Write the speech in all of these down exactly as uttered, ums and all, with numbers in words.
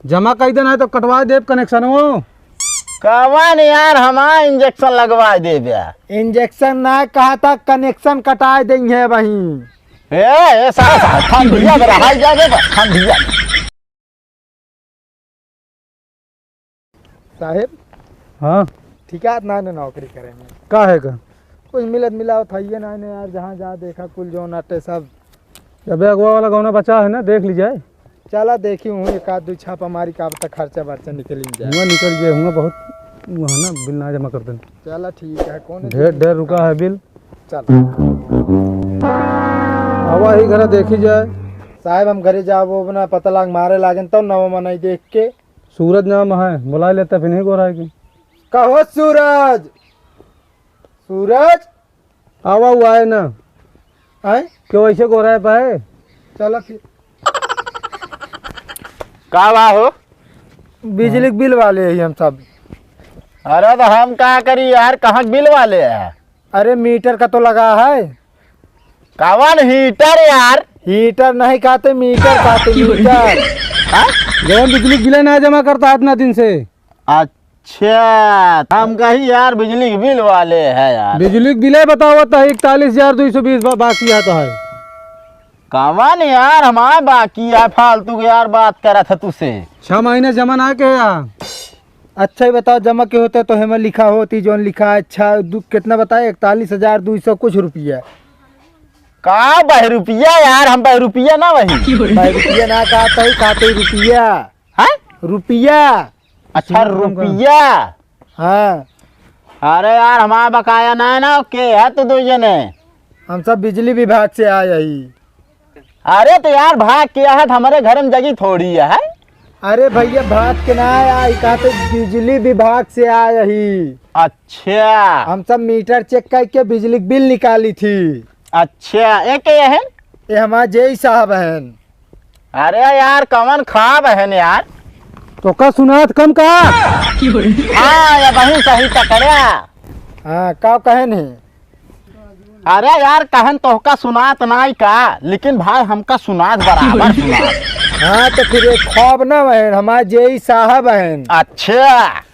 जमा कइ देना है तो कटवा देब कनेक्शनवो। कवन यार, हमार इंजेक्शन लगवा देबे। इंजेक्शन ना कहा था, कनेक्शन कटाए देंगे वहीं। ए, ए, साहब, साहब, ठंडिया में रहा जाबे बस, ठंडिया में। साहेब। हाँ। ठीक है, ना, ना नौकरी करे में। का है का? कुछ मिलत मिलावत है ये ना, ना यार, जहाँ जा देखा कुल जौन आटे सब। अबे अगवा वाला गौना बचा है ना, देख ली जाए। चला देखी हूँ, एक आध दो छापा मारी का, अब तक खर्चा बर्चा निकल ही जाए। हुआ निकल जाए, हुआ बहुत हुआ ना, बिल ना जमा कर देना। चला ठीक है, कौन है ढेर, ढेर रुका है बिल। चल। आवा ही घरा देखी जाए। साहेब, हम घरे जाबो, अपना पता लाग मारे लागेन, तब नवा मनई देख के। सूरज नाम है, बुला लेता फिर नहीं गोरा है कि। कहो सूरज, सूरज। आवा हुआ है ना। आए? क्यों ऐसे गोरा है पाए? चला फिर। का बा हो? बिजली के बिल वाले ही हम सब। अरे तो हम का करी यार, कहाँ के बिल वाले हैं? अरे मीटर का तो लगा है। कवन हीटर यार? हीटर नहीं कहते, मीटर कहते, मीटर। हाँ? जवन बिजली के बिल ना जमा करता इतना दिन से। अच्छा, हम कही यार बिजली के बिल वाले है यार। बिजली के बिल बतावत है इकतालीस हजार दो सौ बीस बा-, बाकी आता है। कवन यार हमार बाकी है, फालतू के यार बात करत है तुसे। छह महीने जमा ना के यार। अच्छा ही बताओ, जमा के होते तो हमें लिखा होती, जौन लिखा है, अच्छा, दु-, कितना बताए, इकतालीस हजार दो सौ कुछ रुपया। का बह रुपया यार, हम बह रुपया ना वही। बह रुपया ना कहते ही, कहते ही रुपया। हाँ? रुपया। अच्छा, रुपया। हाँ। अरे यार, हमारा बकाया ना है ना, के है तो दो जने। हम सब बिजली विभाग से आए ही। अरे तो यार, भाग के है, हमारे घर में जगह थोड़ी है। अरे भैया, भाग के ना आया, ई कहते बिजली विभाग से आया ही। अच्छा। हम सब मीटर चेक करके बिजली के बिल निकाली थी। अच्छा, ये के है? ये हमार जेई साहब हैं। अरे यार, कवन खाब है यार? तो का सुनात कम का? हाँ, ये वही सही पकड़ा। हाँ, का कहन है? अरे यार, कहन तोहका सुनात नाई का, लेकिन भाई हमका सुनात बराबर सुनात। हाँ, तो फिर एक ख्वाब ना बहन, हमार जेई साहब बहन। अच्छा।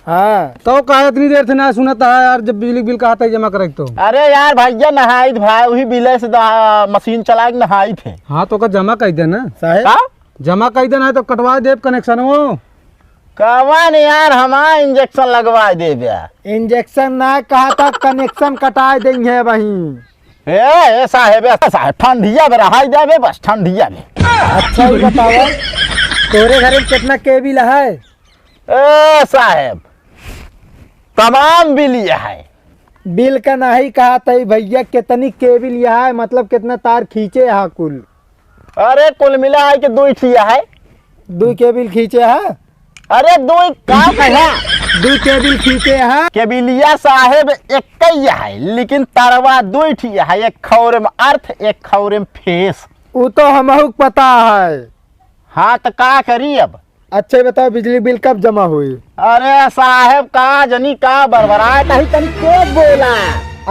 हाँ। तो का इतनी देर से ना सुनत है यार, जब बिजली बिल कहत है जमा करे तो? अरे यार भैया, नहाई भाई, वही बिल से दा-, मशीन चला के नहाई थे। हाँ, तो का जमा कइ देना। साहेब? का? जमा कइ देना है तो कटवा देब कनेक्शन वो। कवन यार, हमार इंजेक्शन लगवा देबे। इंजेक्शन ना कहा था, कनेक्शन कटाए देंगे वहीं। ए, ए साहेब, ए साहेब, ठंडिया में रहाई जाबे बस, ठंडिया में। अच्छा ही बतावा, तोरे घर में कितना केबिल है? ए साहेब, तमाम बिल ये है। बिल का नहीं कहा था भैया, कितनी केबिल ये है, मतलब कितना तार खींचे यहाँ कुल? अरे, कुल मिला है कि दुई ठिया है। दुई केबिल खींचे है? अरे, दुई का कहा? दुई केबिल खींचे है। केबिलिया साहेब एक ही है, लेकिन तरवा दुई ठिया है, एक खौरे में अर्थ, एक खौरे में फेस। उ तो हमहू के पता है। हाँ, तो का करी अब? अच्छा, ये बताओ, बिजली बिल कब जमा हुई? अरे साहेब, का जनी का बरबराए, तही तनी तेज बोला।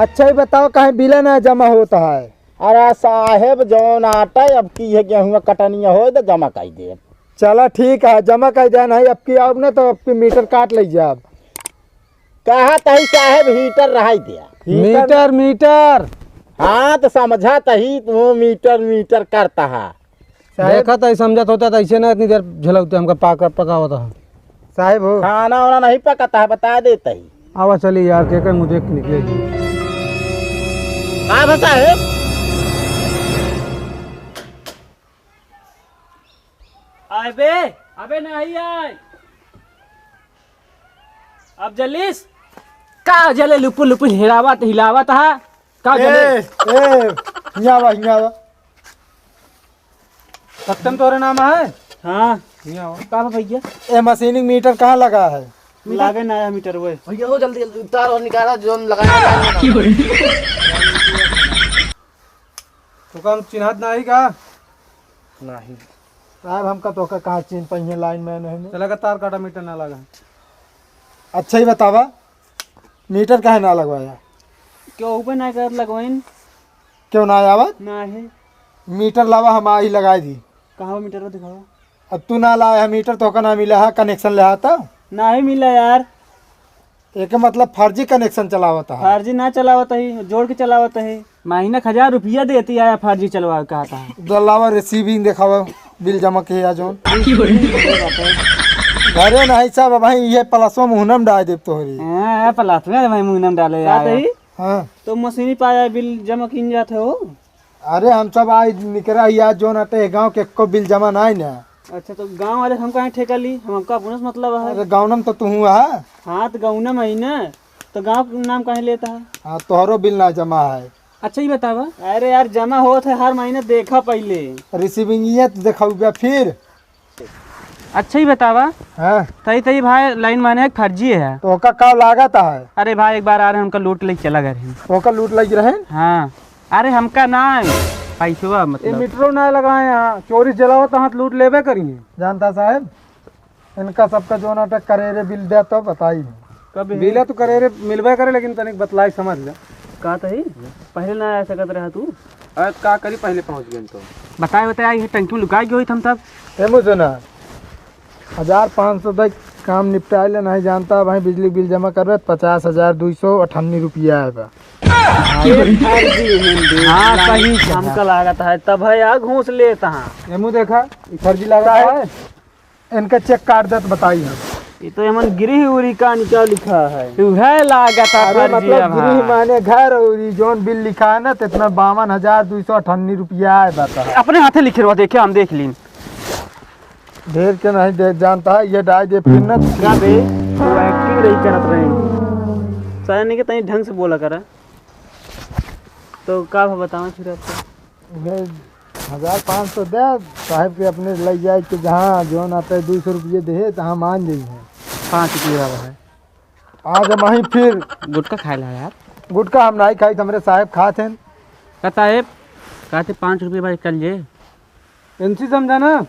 अच्छा, ये बताओ, कहीं बिल ना जमा होता है? अरे साहेब, जौन आटा अब की है गेहूं कटनिया होए तो जमा कइ देब। चला ठीक है, जमा कइ देना है। अब की आउब ना तो अब की मीटर काट ले जाब। कहा तही साहेब हीटर रहाई दिया। Meter, meter. हाँ तो समझा तही तू मीटर मीटर करता है। साहेब। देखा तही समझत होता तो ऐसे ना इतनी देर झलौते हमका पाक पकावत है। साहेब हो। खाना वाना नहीं पकाता है, बता देता ही। आवा चली यार, के के मुँह देख के निकले जी। का बता है? आए बे, अबे नहीं आए। अब जलीस? का जले लुपुर लुपुर हिलावत, हिलावत हा? का जले? ए, ए, हियाँ आवा, हियाँ आवा। सत्यम तोरे नाम है? हाँ। हियाँ आवा। का बा भैया? ए, मशीनिंग मीटर कहाँ लगा है? लागे नया मीटर वो। भैया हो जल्दी, जल्दी उतार और निकाला, जोन लगाया है। तो का हम चिन्हत नाही का? नाही। साहब, हमका तोका कहाँ चिन्ह पाइए, लाइन मैन है ने। चला का तार काटा, मीटर ना लगा। अच्छा ही बतावा, मीटर काहे ना लगवाया? क्यों ऊपर ना कर लगवाइन? क्यों ना आवत? ना है। मीटर लावा, हम आई लगाई दी। कहाँ मीटर दिखावा? अब तू ना लाए है मीटर, तोहका ना मिला है, कनेक्शन ले आता? नाही मिला यार। एके मतलब फर्जी कनेक्शन चलावत है। फर्जी ना चलावत ही, जोड़ के चलावत ही। महीना का हजार रुपया देती आया, फर्जी चलवा कहता है। दलावा रिसीविंग देखावा, बिल जमा किया जोन। घरे नहीं सब भाई, ये प्लसवा मुहनम डाल देब तोहरी। हाँ, प्लसवा भाई मुहनम डाले का यार। तही? हाँ। तो मशीनी पाया बिल जमा किन जात हो? अरे हम सब आज निकरा ही आज जोन अटे गाँव के एको बिल जमा नहीं ना। अच्छा, तो गाँव वाले हम काहे ठेका ली? हम, हमका अपने से मतलब है। अरे गाँवनम तो तू हुआ है। हाँ, तो गाँवनम है ना, तो गाँव के नाम काहे लेता है? हाँ, तोहरो बिल ना जमा है। अच्छा, ये बतावा। अरे यार, जमा होत है हर महीने, देखा पहले। रिसीविंग ये तो देखाऊ बे फिर। अच्छा, ये बतावा। हाँ। तई, तई भाई लाइन माने एक फर्जी है। तो ओका का लागत है? अरे भाई, एक बार आ रहे, हमका लूट ले चला गए रहे। ओका लूट लग रहे? हाँ। अरे हमका ना, पैसवा ये मतलब। मीटरो ना लगाए हैं, चोरी जलावत हाथ लूट लेबे करिए। जानता साहब, इनका सबका जो नाटक करे रे बिल दे तो बताई। कब है? बिल तो करे रे मिलबे करे, लेकिन तनिक बतलाई समझ ले। का तही? पहले ना आ सकत रहा तू। अरे का करी, पहले पहुँच गए तो। बताए बताए, ये टंकी में लुकाई गई हम तब। ए मुझे ना, हजार पाँच सौ तक काम निपटाए ले, नहीं जानता भाई, बिजली बिल जमा करबे, पचास हजार दुई सौ अठन्नी रुपया है बा। ये फर्जी है, हाँ, लाइन सही कहा। हमका लागत है, तब है यार घूस लेता हाँ। एमू देखा, ई फर्जी लागत है। इनका चेक काट देत बताई हम। ये तो एमन गृह उरी का निकाल लिखा है। उहे लागत है अरे फर्जी मतलब है गृह भाई। माने घर और ई जौन बिल लिखा है ना, तो इतना बावन हजार दुई सौ अठन्नी रुपया है बता। अपने हाथे लिखे रहो, देखे हम देख लीन। ढेर के नहीं दे, जानता है, ये डाई दे फिर ना। का बे, वो एक्टिंग रही करत रहे। सारे नहीं के तनी ढंग से बोला करा। तो का भा बतावा फिर आपको? ये हजार पाँच सौ दे, साहब के अपने ले जाए के जहाँ जौन आता है दुई सौ रुपये दे, तहाँ मान जाई है। पाँच रुपये वाला है। आज हम वहीं फिर गुटखा खाए ला यार। गुटखा हम नहीं खाई, तो हमरे साहब खात हैं। का साहब, कहते पाँच रुपये भाई कल जे। एनसी समझा ना?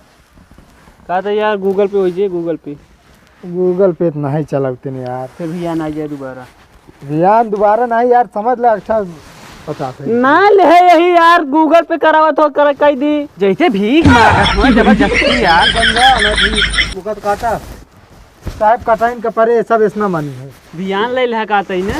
का तो यार Google Pay होइ जे, Google Pay। Google Pay तो नहीं चलावते नहीं यार। फिर भी यार ना जाए दोबारा। ध्यान दोबारा नहीं यार, समझ ले अच्छा पचास है। ना ले यही यार, Google Pay करावत हो, कर कह दी। जैसे भीख मांगत हो जबरदस्ती यार। समझा ना भीख, मुकत काटा। साहब कटाइन का परे सब ऐसना मानी है। ध्यान ले ले का तई ने।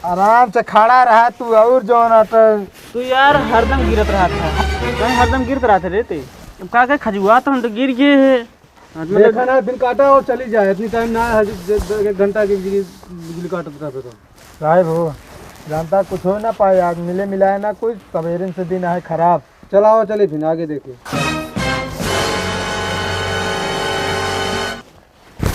आराम से खड़ा रहा तू और जौन अटल। तू यार हरदम गिरत रहत है। कहीं हरदम गिरत रहत है रे ते। अब का के खजुआ तो हम तो गिर गए है। हाँ, मतलब देखा ना, बिल काटा और चली जाए, इतनी टाइम ना है, जे-, जे-, एक घंटा के बिजली, बिजली काटत रहबे तो। साहब हो, जानता कुछ हो ना पाए, आज मिले मिलाए ना कुछ, सवेरे से दिन है खराब। चलाओ, चले फिर आगे देखे।